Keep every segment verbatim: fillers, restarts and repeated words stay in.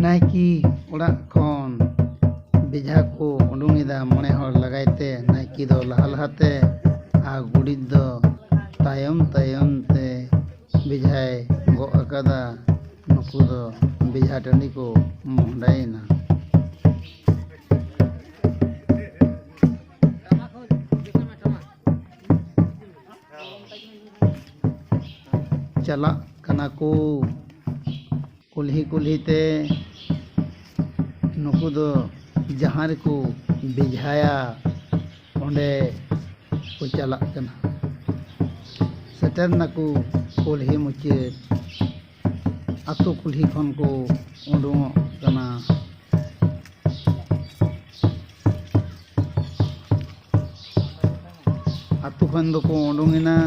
ᱱᱟᱭᱠᱮ ᱚᱲᱟᱜ ᱠᱷᱚᱱ ᱵᱮᱡᱷᱟ ᱠᱚ ᱩᱰᱩᱝ ᱮᱫᱟ ᱢᱚᱬᱮ ᱦᱚᱲ ᱞᱟᱜᱟᱭ ᱛᱮ᱾ ᱱᱟᱭᱠᱮ ᱫᱚ ᱞᱟᱦᱟ ᱞᱟᱦᱟᱛᱮ ᱟᱨ ᱜᱚᱰᱮᱛ ᱫᱚ ᱛᱟᱭᱚᱢ ᱛᱟᱭᱚᱢ ᱛᱮ ᱵᱮᱡᱷᱟᱭ ᱜᱚᱜ ᱟᱠᱟᱫᱟ᱾ ᱱᱩᱠᱩ ᱫᱚ ᱵᱮᱡᱷᱟ ᱴᱟᱺᱰᱤ ᱠᱚ ᱢᱚᱦᱰᱟᱭᱮᱱᱟ᱾ ᱪᱟᱞᱟᱜ ᱠᱟᱱᱟ ᱠᱚ ᱠᱩᱞᱦᱤ ᱠᱩᱞᱦᱤ ᱛᱮ᱾ ᱱᱩᱠᱩ ᱫᱚ ᱡᱟᱦᱟᱸ ᱨᱮᱠᱚ ᱵᱮᱡᱷᱟᱭᱟ, ᱚᱸᱰᱮ ᱠᱚ ᱪᱟᱞᱟᱜ ᱠᱟᱱᱟ᱾ ᱥᱮᱴᱮᱨ ᱱᱟᱠᱚ ᱠᱩᱞᱦᱤ ᱢᱩᱪᱟᱹᱫ᱾ ᱟᱹᱛᱩ ᱠᱩᱞᱦᱤ ᱠᱷᱚᱱ ᱠᱚ ᱩᱰᱩᱝᱚᱜ ᱠᱟᱱᱟ᱾ ᱟᱹᱛᱩ ᱠᱷᱚᱱ ᱫᱚᱠᱚ ᱩᱰᱩᱝ ᱮᱱᱟ᱾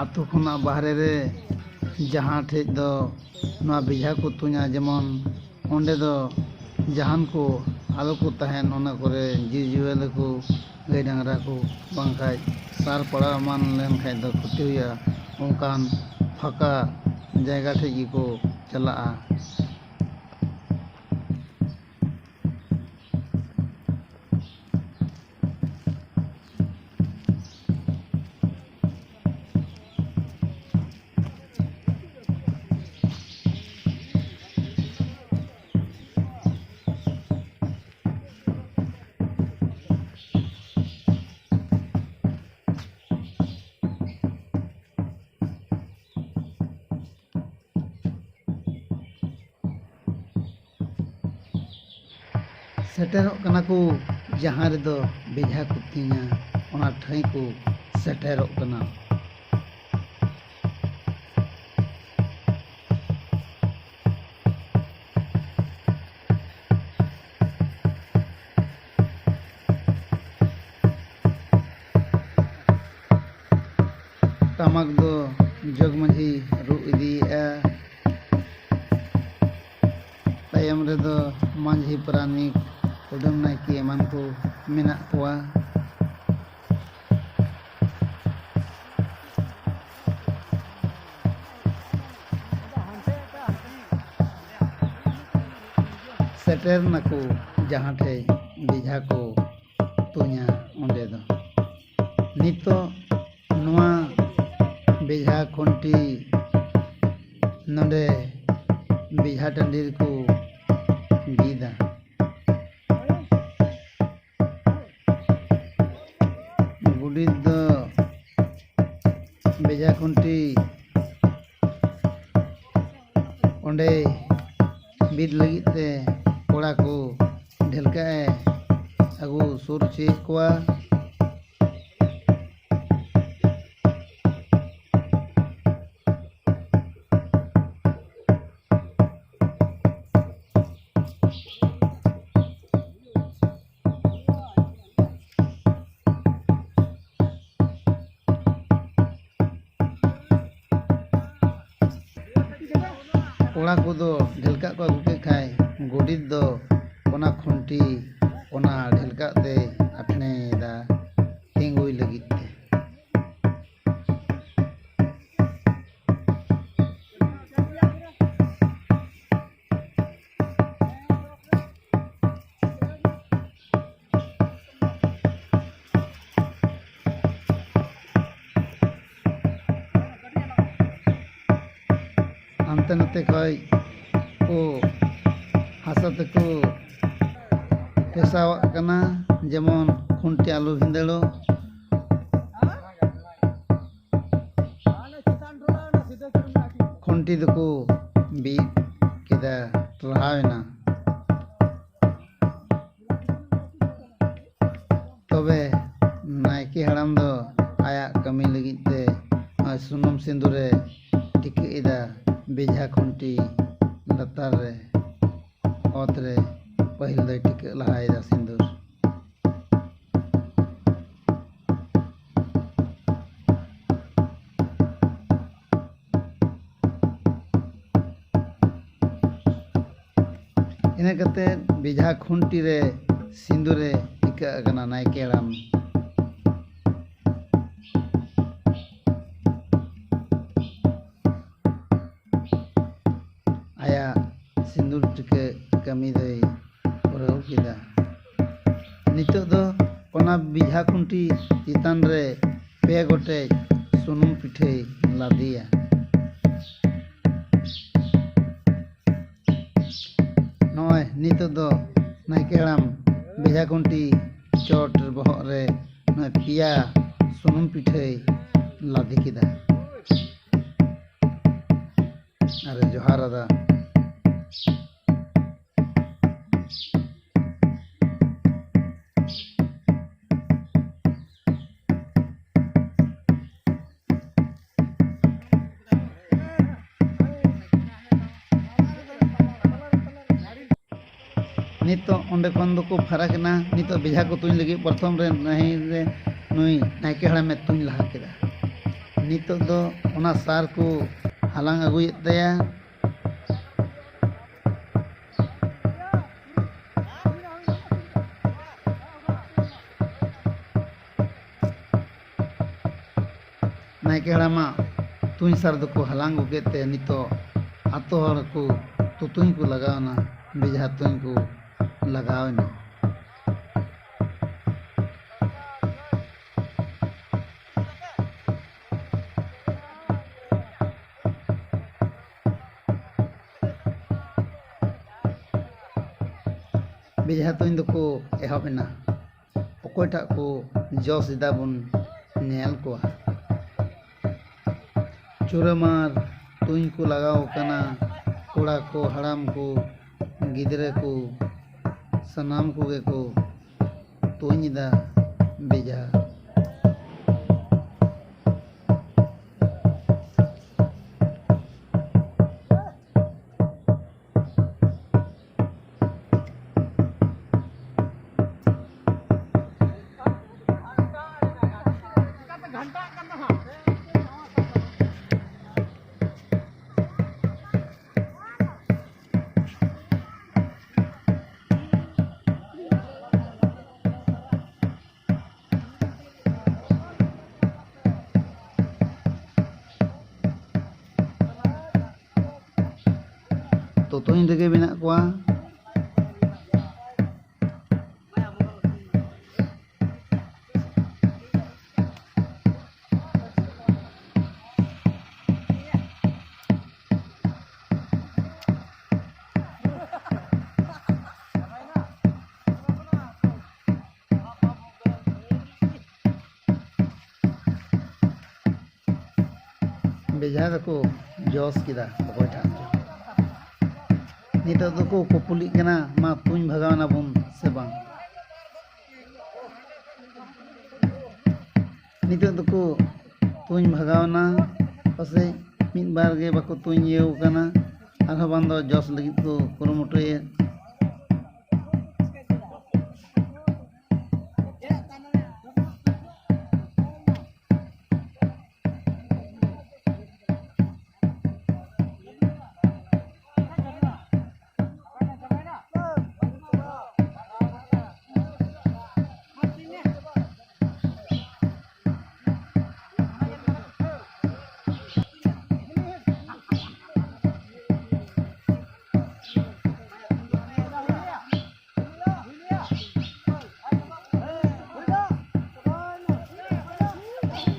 ᱟᱹᱛᱩ ᱠᱷᱚᱱᱟᱜ ᱵᱟᱦᱨᱮ ᱨᱮ ᱡᱟᱦᱟᱸ ᱴᱷᱮᱡ ᱫᱚ ᱱᱚᱣᱟ ᱵᱮᱡᱷᱟ ᱠᱚ ᱛᱩᱧᱟ, ᱡᱮᱢᱚᱱ ᱚᱸᱰᱮ ᱫᱚ ᱡᱟᱦᱟᱱ ᱠᱚ ᱟᱞᱚ ᱠᱚ ᱛᱟᱦᱮᱱ, ᱚᱱᱟ ᱠᱚᱨᱮ ᱡᱤᱣᱤ ᱡᱤᱭᱟᱹᱞᱤ ᱠᱚ, ᱜᱟᱹᱭ ᱰᱟᱝᱨᱟ ᱠᱚ, ᱵᱟᱝᱠᱷᱟᱡ ᱥᱟᱨ ᱯᱟᱲᱟᱣ ᱮᱢᱟᱱ ᱞᱮᱱᱠᱷᱟᱡ ᱫᱚ ᱠᱷᱚᱛᱤ ᱦᱩᱭᱩᱜᱼᱟ᱾ ᱚᱱᱠᱟᱱ ᱯᱷᱟᱸᱠᱟ ᱡᱟᱭᱜᱟ ᱴᱷᱮᱡ ᱜᱮᱠᱚ ᱪᱟᱞᱟᱜᱼᱟ᱾ ᱥᱮᱴᱮᱨᱚᱜ ᱠᱟᱱᱟ ᱠᱚ ᱡᱟᱦᱟᱸ ᱨᱮᱫᱚ ᱵᱮᱡᱷᱟ ᱠᱚ ᱛᱩᱧᱟ, ᱚᱱᱟ ᱴᱷᱟᱹᱭ ᱠᱚ ᱥᱮᱴᱮᱨᱚᱜ ᱠᱟᱱᱟ᱾ ᱴᱟᱢᱟᱠ ᱫᱚ ᱡᱚᱜᱽ ᱢᱟᱹᱡᱷᱤ ᱨᱩ ᱤᱫᱤᱭᱮᱫᱼᱟ᱾ ᱛᱟᱭᱚᱢ ᱨᱮᱫᱚ ᱢᱟᱹᱡᱷᱤ ᱯᱟᱨᱟᱱᱤᱠ, ᱠᱩᱰᱟᱹᱢ ᱱᱟᱭᱠᱮ ᱮᱢᱟᱱ ᱠᱚ ᱢᱮᱱᱟᱜ ᱠᱚᱣᱟ᱾ ᱥᱮᱴᱮᱨ ᱱᱟᱠᱚ ᱡᱟᱦᱟᱸ ᱴᱷᱮᱡ ᱵᱮᱡᱷᱟ ᱠᱚ ᱛᱩᱧᱟ ᱚᱸᱰᱮ ᱫᱚ᱾ ᱱᱤᱛᱚᱜ ᱱᱚᱣᱟ ᱵᱮᱡᱷᱟ ᱠᱷᱩᱱᱴᱤ ᱱᱚᱰᱮ ᱵᱮᱡᱷᱟ ᱴᱟᱺᱰᱤ ᱨᱮᱠᱚ ᱵᱤᱫᱟ᱾ ᱜᱚᱰᱮᱛ ᱫᱚ ᱵᱮᱡᱷᱟ ᱠᱷᱩᱱᱴᱤ ᱚᱸᱰᱮ ᱵᱤᱫ ᱞᱟᱹᱜᱤᱫ ᱛᱮ ᱠᱚᱲᱟ ᱠᱚ ᱰᱷᱮᱞᱠᱟᱜ ᱮ ᱟᱹᱜᱩ ᱥᱩᱨ ᱦᱚᱪᱚᱭᱮᱫ ᱠᱚᱣᱟ᱾ ᱠᱚᱲᱟ ᱠᱚᱫᱚ ᱰᱷᱮᱞᱠᱟᱜ ᱠᱚ ᱟᱹᱜᱩ ᱠᱮᱫ ᱠᱷᱟᱡ, ᱜᱚᱰᱮᱛ ᱫᱚ ᱚᱱᱟ ᱠᱷᱩᱱᱴᱤ, ᱚᱱᱟ ᱰᱷᱮᱞᱠᱟᱜ ᱛᱮ ᱟᱴᱷᱬᱮᱭᱮᱫᱟ ᱛᱤᱸᱜᱩᱭ ᱞᱟᱹᱜᱤᱫ ᱛᱮ᱾ ᱦᱟᱱᱛᱮ ᱱᱟᱛᱮ ᱠᱷᱚᱡ ᱠᱚ ᱦᱟᱥᱟ ᱛᱮᱠᱚ ᱴᱷᱮᱥᱟᱣᱟᱜ ᱠᱟᱱᱟ, ᱡᱮᱢᱚᱱ ᱠᱷᱩᱱᱴᱤ ᱟᱞᱚ ᱵᱷᱤᱸᱫᱟᱹᱲᱚᱜ᱾ ᱠᱷᱩᱱᱴᱤ ᱫᱚᱠᱚ ᱵᱤᱫ ᱠᱮᱫᱟ, ᱴᱟᱨᱦᱟᱣ ᱮᱱᱟ᱾ ᱛᱚᱵᱮ ᱱᱟᱭᱠᱮ ᱦᱟᱲᱟᱢ ᱫᱚ ᱟᱭᱟᱜ ᱠᱟᱹᱢᱤ ᱞᱟᱹᱜᱤᱫ ᱛᱮ ᱱᱚᱜᱼᱚᱭ ᱥᱩᱱᱩᱢ ᱥᱤᱸᱫᱩᱨᱮ ᱴᱤᱠᱟᱹᱜ ᱮᱫᱟ ᱵᱮᱡᱷᱟ ᱠᱷᱩᱱᱴᱤ ᱞᱟᱛᱟᱨ ᱨᱮ, ᱚᱛ ᱨᱮ ᱯᱟᱹᱦᱤᱞ ᱫᱚᱭ ᱴᱤᱠᱟᱹᱜ ᱞᱟᱦᱟᱭᱮᱫᱟ ᱥᱤᱸᱫᱩᱨ᱾ ᱤᱱᱟᱹ ᱠᱟᱛᱮ ᱵᱮᱡᱷᱟ ᱠᱷᱩᱱᱴᱤ ᱨᱮ ᱥᱤᱸᱫᱩᱨᱮ ᱴᱤᱠᱟᱹᱜ ᱠᱟᱱᱟ ᱱᱟᱭᱠᱮ ᱦᱟᱲᱟᱢ᱾ ᱟᱭᱟᱜ ᱥᱤᱸᱫᱩᱨ ᱴᱤᱠᱟᱹᱜ ᱠᱟᱹᱢᱤ ᱫᱚᱭ ᱯᱩᱨᱟᱹᱣ ᱠᱮᱫᱟ᱾ ᱱᱤᱛᱚᱜ ᱫᱚ ᱚᱱᱟ ᱵᱮᱡᱷᱟ ᱠᱷᱩᱱᱴᱤ ᱪᱮᱛᱟᱱ ᱨᱮ ᱯᱮ ᱜᱚᱴᱮᱡ ᱥᱩᱱᱩᱢ ᱯᱤᱴᱷᱟᱹᱭ ᱞᱟᱫᱮᱭᱟ᱾ ᱱᱚᱜᱼᱚᱭ ᱱᱤᱛᱚᱜ ᱫᱚ ᱱᱟᱭᱠᱮ ᱦᱟᱲᱟᱢ ᱵᱮᱡᱷᱟ ᱠᱷᱩᱱᱴᱤ ᱪᱚᱴ ᱵᱚᱦᱚᱜ ᱨᱮ ᱱᱚᱜᱼᱚᱭ ᱯᱮᱭᱟ ᱥᱩᱱᱩᱢ ᱯᱤᱴᱷᱟᱹᱭ ᱞᱟᱫᱮ ᱠᱮᱫᱟ ᱟᱨᱮ ᱡᱚᱦᱟᱨ ᱟᱫᱟ᱾ ᱱᱤᱛᱚᱜ ᱚᱸᱰᱮ ᱠᱷᱚᱱ ᱫᱚᱠᱚ ᱯᱷᱟᱨᱟᱠ ᱮᱱᱟ᱾ ᱱᱤᱛᱚᱜ ᱵᱮᱡᱷᱟ ᱠᱚ ᱛᱩᱧ ᱞᱟᱹᱜᱤᱫ ᱯᱨᱚᱛᱷᱚᱢ ᱨᱮ ᱱᱟᱹᱦᱤ ᱨᱮ ᱱᱩᱭ ᱱᱟᱭᱠᱮ ᱦᱟᱲᱟᱢᱮ ᱛᱩᱧ ᱞᱟᱦᱟ ᱠᱮᱫᱟ᱾ ᱱᱤᱛᱚᱜ ᱫᱚ ᱚᱱᱟ ᱥᱟᱨ ᱠᱚ ᱦᱟᱞᱟᱝ ᱟᱹᱜᱩᱭᱮᱫ ᱛᱟᱭᱟ᱾ ᱱᱟᱭᱠᱮ ᱦᱟᱲᱟᱢᱟᱜ ᱛᱩᱧ ᱥᱟᱨ ᱫᱚᱠᱚ ᱦᱟᱞᱟᱝ ᱟᱹᱜᱩ ᱠᱮᱫ ᱛᱮ ᱱᱤᱛᱚᱜ ᱟᱛᱳ ᱦᱚᱲ ᱠᱚ ᱛᱩᱛᱩᱧ ᱠᱚ ᱞᱟᱜᱟᱣ ᱮᱱᱟ, ᱵᱮᱡᱷᱟ ᱛᱩᱧ ᱠᱚ ᱞᱟᱜᱟᱣ ᱮᱱᱟ᱾ ᱵᱮᱡᱷᱟ ᱛᱩᱧ ᱫᱚᱠᱚ ᱮᱦᱚᱵ ᱮᱱᱟ᱾ ᱚᱠᱚᱭᱴᱟᱜ ᱠᱚ ᱡᱚᱥ ᱮᱫᱟ ᱵᱚᱱ ᱧᱮᱞ ᱠᱚᱣᱟ᱾ ᱪᱩᱨᱟᱹᱢᱟᱨ ᱛᱩᱧ ᱠᱚ ᱞᱟᱜᱟᱣ ᱠᱟᱱᱟ᱾ ᱠᱚᱲᱟ ᱠᱚ, ᱦᱟᱲᱟᱢ ᱠᱚ, ᱜᱤᱫᱽᱨᱟᱹ ᱠᱚ, ᱥᱟᱱᱟᱢ ᱠᱚᱜᱮ ᱠᱚ ᱛᱩᱧ ᱮᱫᱟ ᱵᱮᱡᱷᱟ᱾ ᱛᱩᱛᱩᱧ ᱨᱮᱜᱮ ᱢᱮᱱᱟᱜ ᱠᱚᱣᱟ᱾ ᱵᱮᱡᱷᱟ ᱫᱚᱠᱚ ᱡᱚᱥ ᱠᱮᱫᱟ ᱚᱠᱚᱭ ᱴᱷᱟᱜ ᱪᱚ᱾ ᱱᱤᱛᱚᱜ ᱫᱚᱠᱚ ᱠᱩᱯᱩᱞᱤᱜ ᱠᱟᱱᱟ, ᱢᱟ ᱛᱩᱧ ᱵᱷᱟᱜᱟᱣ ᱮᱱᱟ ᱵᱚᱱ ᱥᱮ ᱵᱟᱝ? ᱱᱤᱛᱚᱜ ᱫᱚᱠᱚ ᱛᱩᱧ ᱵᱷᱟᱜᱟᱣ ᱮᱱᱟ, ᱯᱟᱥᱮᱡ ᱢᱤᱫ ᱵᱟᱨ ᱜᱮ ᱵᱟᱠᱚ ᱛᱩᱧ ᱤᱭᱟᱹᱣ ᱠᱟᱱᱟ, ᱟᱨᱦᱚᱸ ᱵᱟᱝ ᱫᱚ ᱡᱚᱥ ᱞᱟᱹᱜᱤᱫ ᱠᱚ ᱠᱩᱨᱩᱢᱩᱴᱩᱭᱮᱫ᱾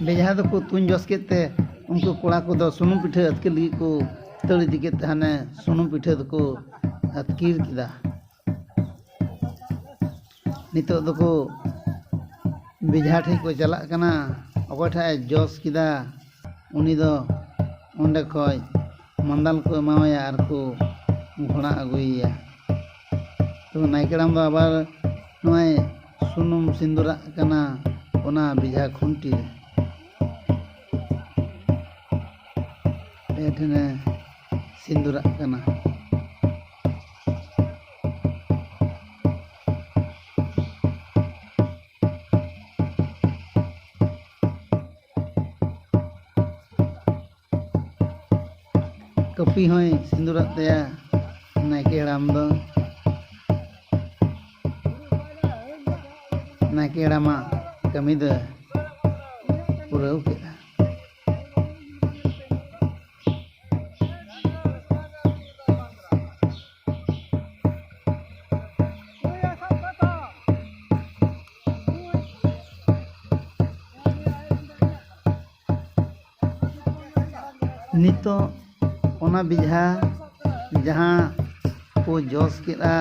ᱵᱮᱡᱷᱟ ᱫᱚᱠᱚ ᱛᱩᱧ ᱡᱚᱥ ᱠᱮᱫ ᱛᱮ ᱩᱱᱠᱩ ᱠᱚᱲᱟ ᱠᱚᱫᱚ ᱥᱩᱱᱩᱢ ᱯᱤᱴᱷᱟᱹ ᱟᱹᱛᱠᱤᱨ ᱞᱟᱹᱜᱤᱫ ᱠᱚ ᱫᱟᱹᱲ ᱤᱫᱤ ᱠᱮᱫ ᱛᱮ ᱦᱟᱱᱮ ᱥᱩᱱᱩᱢ ᱯᱤᱴᱷᱟᱹ ᱫᱚᱠᱚ ᱟᱹᱛᱠᱤᱨ ᱠᱮᱫᱟ᱾ ᱱᱤᱛᱚᱜ ᱫᱚᱠᱚ ᱵᱮᱡᱷᱟ ᱴᱷᱮᱡ ᱠᱚ ᱪᱟᱞᱟᱜ ᱠᱟᱱᱟ᱾ ᱚᱠᱚᱭ ᱴᱷᱟᱜ ᱮ ᱡᱚᱥ ᱠᱮᱫᱟ, ᱩᱱᱤ ᱫᱚ ᱚᱸᱰᱮ ᱠᱷᱚᱡ ᱢᱟᱸᱫᱟᱞ ᱠᱚ ᱮᱢᱟᱣᱟᱭᱟ ᱟᱨ ᱠᱚ ᱜᱷᱚᱲᱟ ᱟᱹᱜᱩᱭᱮᱭᱟ᱾ ᱛᱚ ᱱᱟᱭᱠᱮ ᱦᱟᱲᱟᱢ ᱫᱚ ᱟᱵᱟᱨ ᱱᱚᱜᱼᱚᱭ ᱥᱩᱱᱩᱢ ᱥᱤᱸᱫᱩᱨᱟᱜ ᱠᱟᱱᱟ ᱚᱱᱟ ᱵᱮᱡᱷᱟ ᱠᱷᱩᱱᱴᱤ ᱨᱮ᱾ ᱯᱮ ᱴᱷᱮᱱᱮ ᱥᱤᱸᱫᱩᱨᱟᱜ ᱠᱟᱱᱟ᱾ ᱠᱟᱹᱯᱤ ᱦᱚᱸᱭ ᱥᱤᱸᱫᱩᱨᱟᱜ ᱛᱟᱭᱟ ᱱᱟᱭᱠᱮ ᱦᱟᱲᱟᱢ ᱫᱚ᱾ ᱱᱟᱭᱠᱮ ᱦᱟᱲᱟᱢᱟᱜ ᱠᱟᱹᱢᱤ ᱫᱚ ᱯᱩᱨᱟᱹᱣ ᱠᱮᱫᱟ᱾ ᱱᱤᱛᱚᱜ ᱚᱱᱟ ᱵᱮᱡᱷᱟ ᱡᱟᱦᱟᱸ ᱠᱚ ᱡᱚᱥ ᱠᱮᱫᱼᱟ,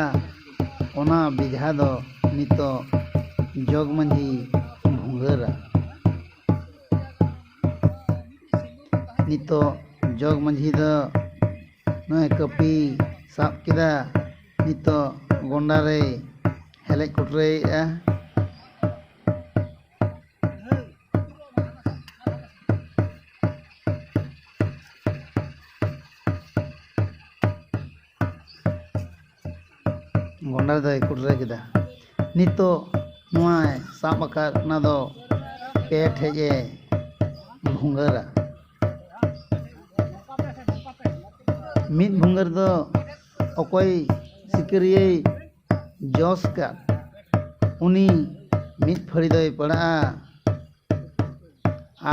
ᱚᱱᱟ ᱵᱮᱡᱷᱟ ᱫᱚ ᱱᱤᱛᱚᱜ ᱡᱚᱜᱽ ᱢᱟᱹᱡᱷᱤ ᱵᱷᱩᱸᱜᱟᱹᱨᱟ᱾ ᱱᱤᱛᱚᱜ ᱡᱚᱜᱽ ᱢᱟᱹᱡᱷᱤ ᱫᱚ ᱱᱚᱜᱼᱚᱭ ᱠᱟᱹᱯᱤ ᱥᱟᱵ ᱠᱮᱫᱟ, ᱱᱤᱛᱚᱜ ᱜᱚᱸᱰᱟ ᱨᱮᱭ ᱦᱮᱞᱮᱡ ᱠᱩᱴᱨᱟᱹᱭᱮᱫᱼᱟ᱾ ᱜᱚᱸᱰᱟ ᱫᱚᱭ ᱠᱩᱴᱨᱟᱹ ᱠᱮᱫᱟ᱾ ᱱᱤᱛᱚᱜ ᱱᱚᱣᱟᱭ ᱥᱟᱵ ᱟᱠᱟᱫ, ᱚᱱᱟ ᱫᱚ ᱯᱮ ᱴᱷᱮᱡ ᱮ ᱵᱷᱩᱸᱜᱟᱹᱨᱟ᱾ ᱢᱤᱫ ᱵᱷᱩᱸᱜᱟᱹᱨ ᱫᱚ ᱚᱠᱚᱭ ᱥᱤᱠᱟᱹᱨᱤᱭᱟᱹᱭ ᱡᱚᱥ ᱠᱟᱫ, ᱩᱱᱤ ᱢᱤᱫ ᱯᱷᱟᱹᱲᱤ ᱫᱚᱭ ᱯᱟᱲᱟᱜᱼᱟ᱾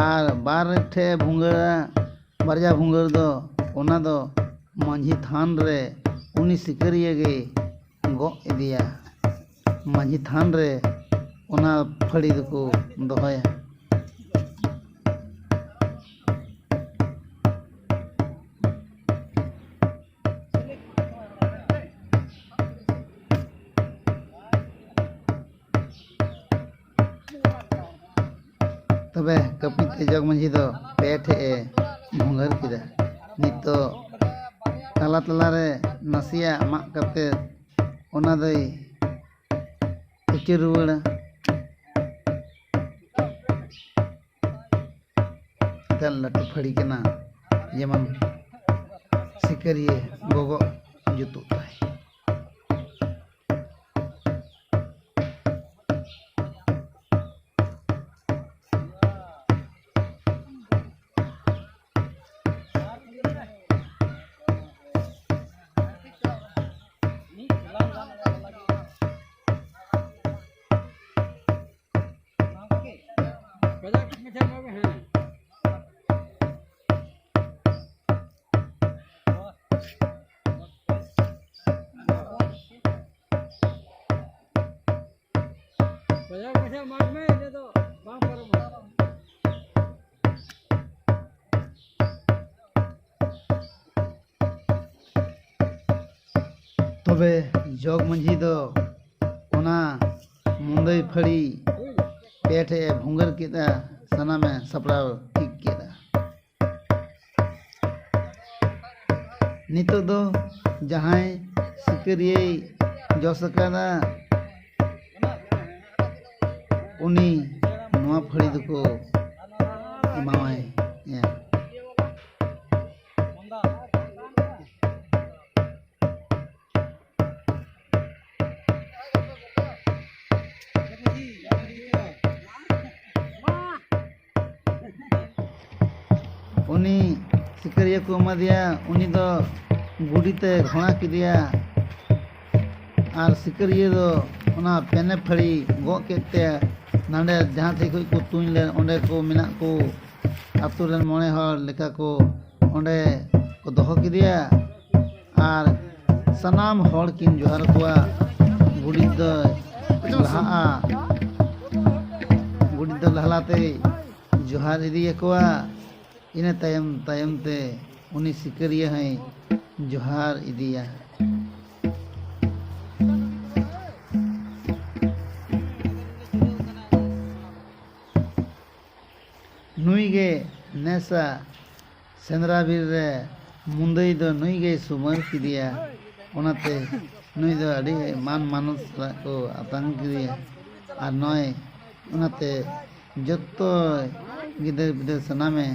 ᱟᱨ ᱵᱟᱨ ᱴᱷᱮᱡ ᱵᱷᱩᱸᱜᱟᱹᱲᱟ, ᱵᱟᱨᱭᱟ ᱵᱷᱩᱸᱜᱟᱹᱲ ᱫᱚ, ᱚᱱᱟ ᱫᱚ ᱢᱟᱹᱡᱷᱤ ᱛᱷᱟᱱ ᱨᱮ ᱩᱱᱤ ᱥᱤᱠᱟᱹᱨᱤᱭᱟᱹ ᱜᱮ ᱜᱚᱜ ᱤᱫᱤᱭᱟ᱾ ᱢᱟᱹᱡᱷᱤ ᱛᱷᱟᱱ ᱨᱮ ᱚᱱᱟ ᱯᱷᱟᱹᱲᱤ ᱫᱚᱠᱚ ᱫᱚᱦᱚᱭᱟ᱾ ᱛᱚᱵᱮ ᱠᱟᱹᱯᱤ ᱛᱮ ᱡᱚᱜᱽ ᱢᱟᱹᱡᱷᱤ ᱫᱚ ᱯᱮ ᱴᱷᱮᱡ ᱮ ᱵᱷᱩᱸᱜᱟᱹᱨ ᱠᱮᱫᱟ᱾ ᱱᱤᱛᱚᱜ ᱛᱟᱞᱟ ᱛᱟᱞᱟ ᱨᱮ ᱱᱟᱥᱮᱭᱟᱜ ᱢᱟᱜ ᱠᱟᱛᱮ ᱚᱱᱟ ᱫᱚᱭ ᱩᱪᱟᱹᱲ ᱨᱩᱣᱟᱹᱲᱟ᱾ ᱮᱠᱟᱞ ᱞᱟᱹᱴᱩ ᱯᱷᱟᱹᱲᱤ ᱠᱟᱱᱟ, ᱡᱮᱢᱚᱱ ᱥᱤᱠᱟᱹᱨᱤᱭᱟᱹ ᱜᱚᱜᱚᱜ ᱡᱩᱛᱩᱜ ᱛᱟᱭ᱾ ᱠᱟᱡᱟᱠ ᱢᱟᱪᱷᱟ ᱢᱟᱜᱽ ᱢᱮ, ᱤᱱᱟᱹ ᱫᱚ ᱵᱟᱝ ᱯᱟᱨᱚᱢᱚᱜᱼᱟ᱾ ᱛᱚᱵᱮ ᱡᱚᱜᱽ ᱢᱟᱹᱡᱷᱤ ᱫᱚ ᱚᱱᱟ ᱢᱩᱫᱟᱹᱭ ᱯᱷᱟᱹᱲᱤ ᱯᱮ ᱴᱷᱮᱡ ᱮ ᱵᱷᱩᱝᱜᱟᱹᱨ ᱠᱮᱫᱟ, ᱥᱟᱱᱟᱢᱮ ᱥᱟᱯᱲᱟᱣ ᱴᱷᱤᱠ ᱠᱮᱫᱟ᱾ ᱱᱤᱛᱚᱜ ᱫᱚ ᱡᱟᱦᱟᱸᱭ ᱥᱤᱠᱟᱹᱨᱤᱭᱟᱹᱭ ᱡᱚᱥ ᱟᱠᱟᱫᱟ, ᱩᱱᱤ ᱱᱚᱣᱟ ᱯᱷᱟᱹᱲᱤ ᱫᱚᱠᱚ ᱮᱢᱟᱣᱟᱭᱟ᱾ ᱩᱱᱤ ᱥᱤᱠᱟᱹᱨᱤᱭᱟᱹ ᱠᱚ ᱮᱢᱟᱫᱮᱭᱟ, ᱩᱱᱤ ᱫᱚ ᱜᱩᱰᱤ ᱛᱮ ᱜᱷᱚᱲᱟ ᱠᱮᱫᱮᱭᱟ᱾ ᱟᱨ ᱥᱤᱠᱟᱹᱨᱤᱭᱟᱹ ᱫᱚ ᱚᱱᱟ ᱯᱮᱱᱮ ᱯᱷᱟᱹᱲᱤ ᱜᱚᱜ ᱠᱮᱫ ᱛᱮ ᱱᱟᱰᱮ ᱡᱟᱦᱟᱸ ᱴᱷᱮᱡ ᱠᱷᱚᱡ ᱠᱚ ᱛᱩᱧ ᱞᱮᱱ, ᱚᱸᱰᱮ ᱠᱚ ᱢᱮᱱᱟᱜ ᱠᱚ ᱟᱛᱳ ᱨᱮᱱ ᱢᱚᱬᱮ ᱦᱚᱲ ᱞᱮᱠᱟ ᱠᱚ ᱚᱸᱰᱮ ᱠᱚ ᱫᱚᱦᱚ ᱠᱮᱫᱮᱭᱟ᱾ ᱟᱨ ᱥᱟᱱᱟᱢ ᱦᱚᱲ ᱠᱤᱱ ᱡᱚᱦᱟᱨ ᱠᱚᱣᱟ᱾ ᱜᱩᱰᱤᱛ ᱫᱚᱭ ᱞᱟᱦᱟᱜᱼᱟ᱾ ᱜᱩᱰᱤᱛ ᱫᱚ ᱞᱟᱦᱟ ᱞᱟᱦᱟᱛᱮᱭ ᱡᱚᱦᱟᱨ ᱤᱫᱤᱭᱟᱠᱚᱣᱟ᱾ ᱤᱱᱟᱹ ᱛᱟᱭᱚᱢ ᱛᱟᱭᱚᱢ ᱛᱮ ᱩᱱᱤ ᱥᱤᱠᱟᱹᱨᱤᱭᱟᱹ ᱦᱚᱸᱭ ᱡᱚᱦᱟᱨ ᱤᱫᱤᱭᱟ᱾ ᱱᱩᱭ ᱜᱮ ᱱᱮᱥᱟ ᱥᱮᱸᱫᱽᱨᱟ ᱵᱤᱨ ᱨᱮ ᱢᱩᱸᱫᱟᱹᱭ ᱫᱚ ᱱᱩᱭ ᱜᱮᱭ ᱥᱩᱢᱟᱹᱨ ᱠᱮᱫᱮᱭᱟ᱾ ᱚᱱᱟᱛᱮ ᱱᱩᱭ ᱫᱚ ᱟᱹᱰᱤ ᱢᱟᱱ ᱢᱟᱱᱚᱛ ᱥᱟᱞᱟᱜ ᱠᱚ ᱟᱛᱟᱝ ᱠᱮᱫᱮᱭᱟ᱾ ᱟᱨ ᱱᱚᱜᱼᱚᱭ ᱚᱱᱟᱛᱮ ᱡᱚᱛᱚ ᱜᱤᱫᱟᱹᱨ ᱯᱤᱫᱟᱹᱨ ᱥᱟᱱᱟᱢᱮ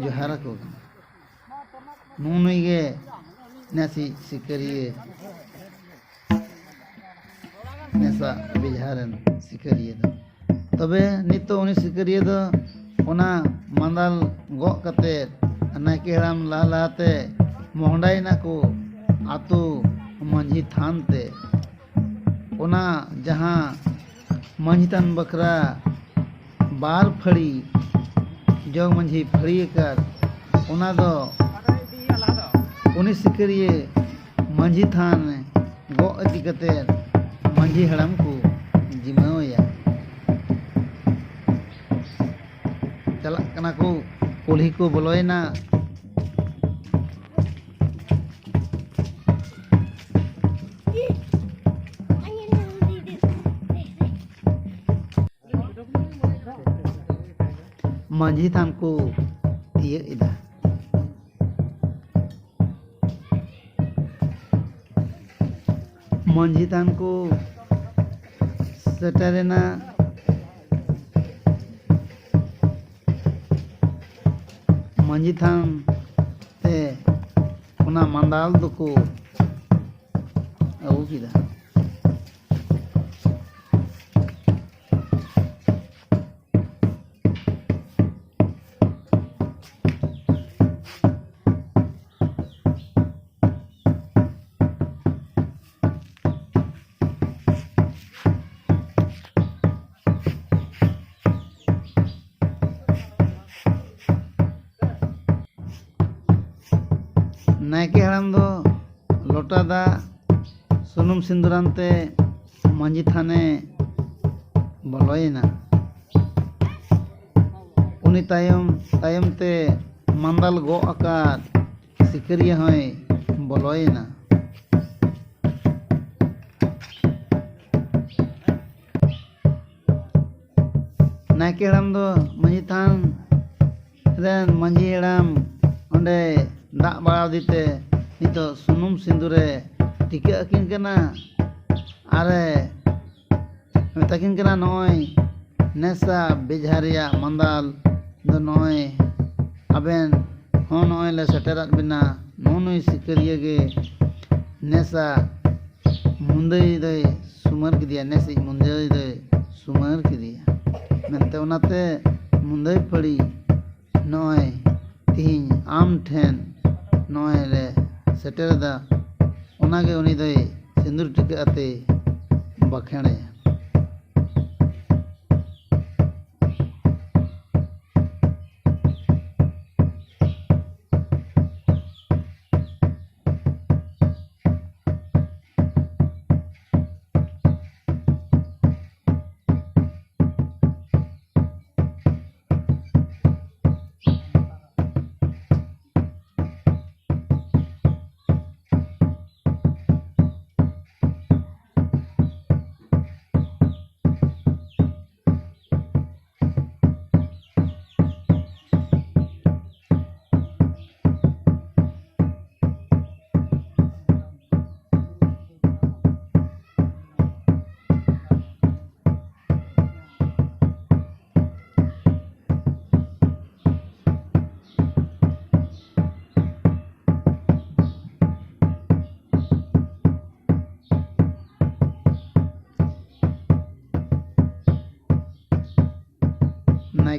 ᱡᱚᱦᱟᱨ ᱟᱠᱚ ᱠᱟᱱᱟ᱾ ᱱᱩᱜᱼᱩ ᱱᱩᱭ ᱜᱮ ᱱᱮᱥᱤᱡ ᱥᱤᱠᱟᱹᱨᱤᱭᱟᱹ, ᱱᱮᱥᱟ ᱵᱮᱡᱷᱟ ᱨᱮᱱ ᱥᱤᱠᱟᱹᱨᱤᱭᱟᱹ ᱫᱚ᱾ ᱛᱚᱵᱮ ᱱᱤᱛᱚᱜ ᱩᱱᱤ ᱥᱤᱠᱟᱹᱨᱤᱭᱟᱹ ᱫᱚ ᱚᱱᱟ ᱢᱟᱸᱫᱟᱞ ᱜᱚᱜ ᱠᱟᱛᱮ ᱱᱟᱭᱠᱮ ᱦᱟᱲᱟᱢ ᱞᱟᱦᱟ ᱞᱟᱦᱟᱛᱮ ᱢᱚᱦᱰᱟᱭᱮᱱᱟ ᱠᱚ ᱟᱛᱳ ᱢᱟᱹᱡᱷᱤ ᱛᱷᱟᱱ ᱛᱮ᱾ ᱚᱱᱟ ᱡᱟᱦᱟᱸ ᱢᱟᱹᱡᱷᱤ ᱛᱷᱟᱱ ᱵᱟᱠᱷᱨᱟ ᱵᱟᱨ ᱯᱷᱟᱹᱲᱤ, ᱡᱚᱜᱽ ᱢᱟᱹᱡᱷᱤ ᱯᱷᱟᱹᱲᱤ ᱟᱠᱟᱫ, ᱚᱱᱟ ᱫᱚ ᱩᱱᱤ ᱥᱤᱠᱟᱹᱨᱤᱭᱟᱹ ᱢᱟᱹᱡᱷᱤ ᱛᱷᱟᱱ ᱜᱚᱜ ᱤᱫᱤ ᱠᱟᱛᱮ ᱢᱟᱹᱡᱷᱤ ᱦᱟᱲᱟᱢ ᱠᱚ ᱡᱤᱢᱟᱹᱣ ᱟᱭᱟ᱾ ᱪᱟᱞᱟᱜ ᱠᱟᱱᱟ ᱠᱚ, ᱠᱩᱞᱦᱤ ᱠᱚ ᱵᱚᱞᱚᱭᱮᱱᱟ᱾ ᱢᱟᱹᱡᱷᱤ ᱛᱷᱟᱱ ᱠᱚ ᱛᱤᱭᱟᱹᱜ ᱮᱫᱟ᱾ ᱢᱟᱹᱡᱷᱤ ᱛᱷᱟᱱ ᱠᱚ ᱥᱮᱴᱮᱨᱮᱱᱟ᱾ ᱢᱟᱹᱡᱷᱤ ᱛᱷᱟᱱ ᱛᱮ ᱚᱱᱟ ᱢᱟᱸᱫᱟᱞ ᱫᱚᱠᱚ ᱟᱹᱜᱩ ᱠᱮᱫᱟ᱾ ᱱᱟᱭᱠᱮ ᱦᱟᱲᱟᱢ ᱫᱚ ᱞᱚᱴᱟ ᱫᱟᱜ ᱥᱩᱱᱩᱢ ᱥᱤᱸᱫᱩᱨᱟᱱ ᱛᱮ ᱢᱟᱹᱡᱷᱤ ᱛᱷᱟᱱᱮ ᱵᱚᱞᱚᱭᱮᱱᱟ᱾ ᱩᱱᱤ ᱛᱟᱭᱚᱢ ᱛᱟᱭᱚᱢ ᱛᱮ ᱢᱟᱸᱫᱟᱞ ᱜᱚᱜ ᱟᱠᱟᱫ ᱥᱤᱠᱟᱹᱨᱤᱭᱟᱹ ᱦᱚᱸᱭ ᱵᱚᱞᱚᱭᱮᱱᱟ᱾ ᱱᱟᱭᱠᱮ ᱦᱟᱲᱟᱢ ᱫᱚ ᱢᱟᱹᱡᱷᱤ ᱛᱷᱟᱱ ᱨᱮᱱ ᱢᱟᱹᱡᱷᱤ ᱦᱟᱲᱟᱢ ᱚᱸᱰᱮ ᱫᱟᱜ ᱵᱟᱲᱟ ᱟᱫᱮ ᱛᱮ ᱱᱤᱛᱚᱜ ᱥᱩᱱᱩᱢ ᱥᱤᱸᱫᱩᱨᱮ ᱴᱤᱠᱟᱹ ᱟᱹᱠᱤᱱ ᱠᱟᱱᱟ ᱟᱨᱮ ᱢᱮᱛᱟ ᱠᱤᱱ ᱠᱟᱱᱟ, "ᱱᱚᱜᱼᱚᱭ ᱱᱮᱥᱟ ᱵᱮᱡᱷᱟ ᱨᱮᱭᱟᱜ ᱢᱟᱸᱫᱟᱞ ᱫᱚ ᱱᱚᱜᱼᱚᱭ ᱟᱵᱮᱱ ᱦᱚᱸ ᱱᱚᱜᱼᱚᱭ ᱞᱮ ᱥᱮᱴᱮᱨᱟᱫ ᱵᱮᱱᱟ, ᱱᱚᱜᱼᱚ ᱱᱩᱭ ᱥᱤᱠᱟᱹᱨᱤᱭᱟᱹ ᱜᱮ ᱱᱮᱥᱟ ᱢᱩᱸᱫᱟᱹᱭ ᱫᱚᱭ ᱥᱩᱢᱟᱹᱨ ᱠᱮᱫᱮᱭᱟ, ᱱᱮᱥᱤᱡ ᱢᱩᱸᱫᱟᱹᱭ ᱫᱚᱭ ᱥᱩᱢᱟᱹᱨ ᱠᱮᱫᱮᱭᱟ ᱢᱮᱱᱛᱮ, ᱚᱱᱟᱛᱮ ᱢᱩᱸᱫᱟᱹᱭ ᱯᱷᱟᱹᱲᱤ ᱱᱚᱜᱼᱚᱭ ᱛᱤᱦᱤᱧ ᱟᱢ ᱴᱷᱮᱱ ᱱᱚᱜᱼᱚᱭ ᱞᱮ ᱥᱮᱴᱮᱨᱮᱫᱟ, ᱚᱱᱟᱜᱮ ᱩᱱᱤ ᱫᱚᱭ ᱥᱤᱸᱫᱩᱨ ᱴᱤᱠᱟᱹᱜ ᱟᱛᱮ ᱵᱟᱠᱷᱮᱲᱟᱭᱟ᱾"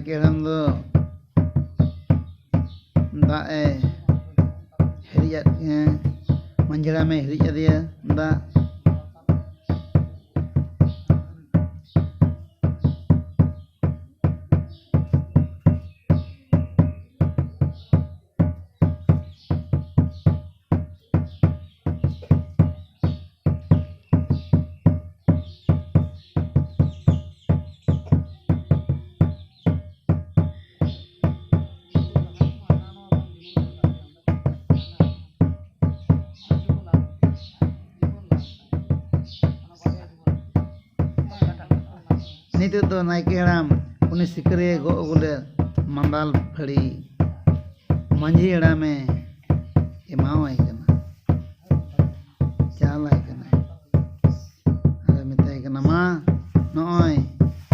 ᱱᱟᱭᱠᱮ ᱦᱟᱲᱟᱢ ᱫᱚ ᱫᱟᱜ ᱮ ᱦᱤᱨᱤᱡ ᱟᱫ ᱠᱤᱱᱟ, ᱢᱟᱹᱡᱷᱤ ᱦᱟᱲᱟᱢᱮ ᱦᱤᱨᱤᱡ ᱟᱫᱮᱭᱟ ᱫᱟᱜ᱾ ᱱᱤᱛᱚᱜ ᱫᱚ ᱱᱟᱭᱠᱮ ᱦᱟᱲᱟᱢ ᱩᱱᱤ ᱥᱤᱠᱟᱹᱨᱤᱭᱟᱹ ᱜᱚᱜ ᱟᱹᱜᱩ ᱞᱮᱫ ᱢᱟᱸᱫᱟᱞ ᱯᱷᱟᱹᱲᱤ ᱢᱟᱹᱡᱷᱤ ᱦᱟᱲᱟᱢᱮ ᱮᱢᱟᱣᱟᱭ ᱠᱟᱱᱟ, ᱪᱟᱞᱟᱭ ᱠᱟᱱᱟᱭ᱾ ᱟᱨᱮ ᱢᱮᱛᱟᱭ ᱠᱟᱱᱟ, "ᱢᱟ, ᱱᱚᱜᱼᱚᱭ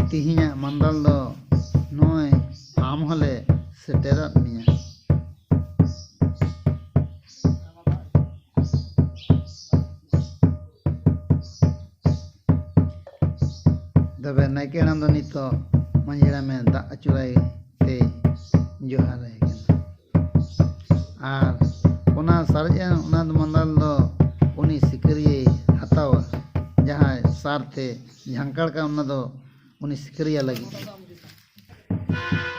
ᱛᱤᱦᱤᱧᱟᱜ ᱢᱟᱸᱫᱟᱞ ᱫᱚ ᱱᱚᱜᱼᱚᱭ ᱟᱢ ᱦᱚᱸᱞᱮ ᱥᱮᱴᱮᱨᱟᱫ ᱢᱮᱭᱟ᱾" ᱛᱚᱵᱮ ᱱᱟᱭᱠᱮ ᱦᱟᱲᱟᱢ ᱫᱚ ᱱᱤᱛᱚᱜ ᱢᱟᱹᱡᱷᱤ ᱦᱟᱲᱟᱢᱮ ᱫᱟᱜ ᱟᱹᱪᱩᱨᱟᱭ ᱛᱮ ᱡᱚᱦᱟᱨᱟᱭ ᱠᱟᱱᱟ᱾ ᱟᱨ ᱚᱱᱟ ᱥᱟᱨᱮᱡ ᱮᱱ ᱚᱱᱟ ᱢᱟᱸᱫᱟᱞ ᱫᱚ ᱩᱱᱤ ᱥᱤᱠᱟᱹᱨᱤᱭᱟᱹᱭ ᱦᱟᱛᱟᱣᱟ, ᱡᱟᱦᱟᱸᱭ ᱥᱟᱨ ᱛᱮ ᱡᱷᱟᱝᱠᱟᱲ ᱠᱟᱜ, ᱚᱱᱟ ᱫᱚ ᱩᱱᱤ ᱥᱤᱠᱟᱹᱨᱤᱭᱟᱹ ᱞᱟᱹᱜᱤᱫ᱾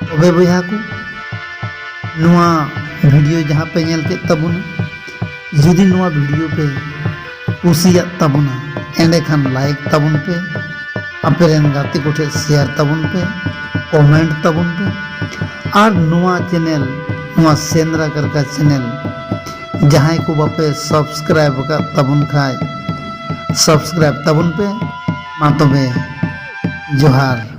ᱛᱚᱵᱮ ᱵᱚᱭᱦᱟ ᱠᱚ, ᱱᱚᱣᱟ ᱵᱷᱤᱰᱤᱭᱳ ᱡᱟᱦᱟᱸ ᱯᱮ ᱧᱮᱞ ᱠᱮᱫ ᱛᱟᱵᱚᱱᱟ, ᱡᱩᱫᱤ ᱱᱚᱣᱟ ᱵᱷᱤᱰᱤᱭᱳ ᱯᱮ ᱠᱩᱥᱤᱭᱟᱜ ᱛᱟᱵᱚᱱᱟ, ᱮᱸᱰᱮᱠᱷᱟᱱ ᱞᱟᱭᱤᱠ ᱛᱟᱵᱚᱱ ᱯᱮ, ᱟᱯᱮ ᱨᱮᱱ ᱜᱟᱛᱮ ᱠᱚᱴᱷᱮᱱ ᱥᱮᱭᱟᱨ ᱛᱟᱵᱚᱱ ᱯᱮ, ᱠᱚᱢᱮᱱᱴ ᱛᱟᱵᱚᱱ ᱯᱮ᱾ ᱟᱨ ᱱᱚᱣᱟ ᱪᱮᱱᱮᱞ, ᱱᱚᱣᱟ ᱥᱮᱸᱫᱽᱨᱟ ᱠᱟᱨᱠᱟ ᱪᱮᱱᱮᱞ ᱡᱟᱦᱟᱸᱭ ᱠᱚ ᱵᱟᱯᱮ ᱥᱟᱵᱥᱠᱨᱟᱭᱤᱵ ᱟᱠᱟᱫ ᱛᱟᱵᱚᱱ ᱠᱷᱟᱡ, ᱥᱟᱵᱥᱠᱨᱟᱭᱤᱵ ᱛᱟᱵᱚᱱ ᱯᱮ᱾ ᱢᱟ ᱛᱚᱵᱮ, ᱡᱚᱦᱟᱨ᱾